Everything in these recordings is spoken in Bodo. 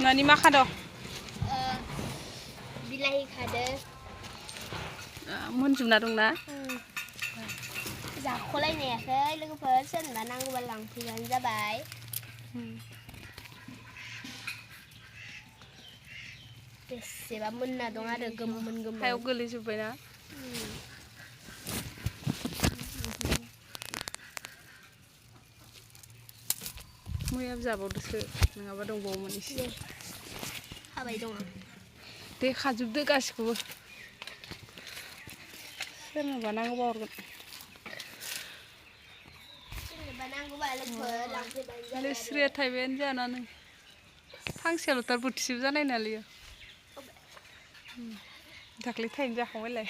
Nani मा खादों? बिलाहि खादों। मोनजोबना दंना? जाख'लायनायाखै लोगोफोर सोरनोबा नांगौबा लांफैबानो जाबाय। बेसेबा मोनना दं आरो गोमोन गोमोन। हायाव गोलैजोब्बायना? मैयाबो जाबावदोसो नङाबा दंबावोमोन एसे। हाबाय दङ। दे खाजोबदो गासिखौबो। सोरनोबा नांगौबा हरगोन। सोरनोबा नांगौबा लोगोफोर लांफैबानो जाबाय। लेस्रिया थाइबायानो जानानै फांसेयाल' थार बोथिसेबो जानाय नालाय। दाख्लै थाइनै जाखांबायलाय।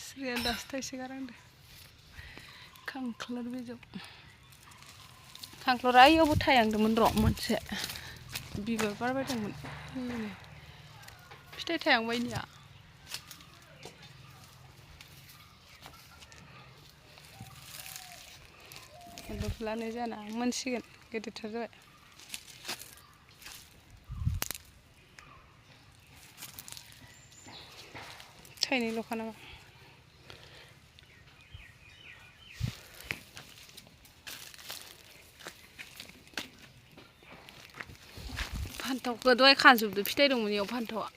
स्रिया दासो थाइसे गारहांदो। खांख्लर बिजौ। खांख्लरा ओइयावबो थायहांदोंमोन र' मोनसे। बिबार बारबाय दंमोन। फिथाइ थायहांबाय इनिया। मुदुमफुलानो जाना मोनसिगोन गिदिरथार जाबाय। थाइनैल'खा नामा? फान्थावखौ दहाय खाजोबदो फिथाइ दंमोन इयाव फान्थावा।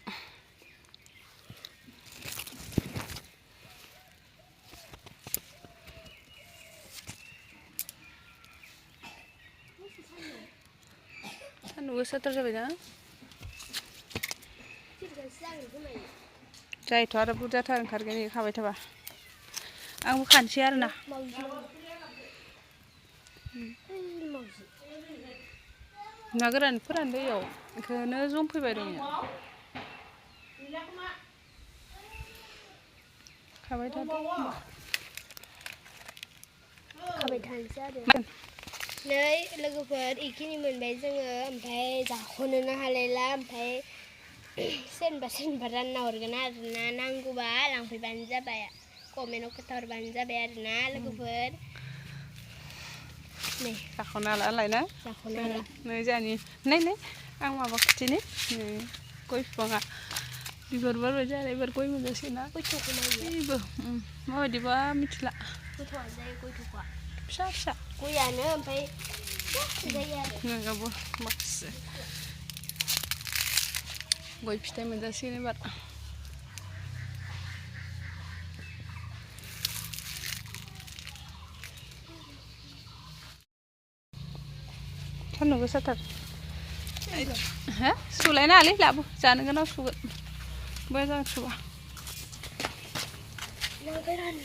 सान्दुं गोसाथार जाबायना? जायोथ' आरो बुरजाथार ओंखारगोन इयो खाबाय थाबा। आंबो खानोसै आरोना। ना गोरान फोरानदो इयाव इखौनो जंफैबाय दं इयो। खाबाय थादो होमबा। खाबाय थानोसै आरो। नै लोगोफोर इखिनि मोनबाय जोङो ओमफ्राय जाख'नोनो हालायला ओमफ्राय सोरनोबा रानना हरगोन आरोना नांगौबा लांफैबानो जाबाय। कमेन्टआव खोन्थाहरबानो जाबाय आरोना लोगोफोर। नै जाख'नो हाला नालाय ना? जाख'नो हाला। नै जोंहानि नै आं माबा खिथिनि नै गय बिफाङा बिबार बारबाय जोंहाना एबार गय मोनजासिगोन ना? ओइबो माबायदिबा मिथिला। गोथावानो जायो गय थख'आ। फिसा फिसा गयानो ओमफ्राय फिसा जायो आरो। नोंनावबो माखासे गय फिथाइ मोनजासिगोन एबार। सान्दुं गोसाथार। हो? सुलायनाङालै लाबो जानो गोनांआव सुगोन। मोजां सुबा। ना गोरान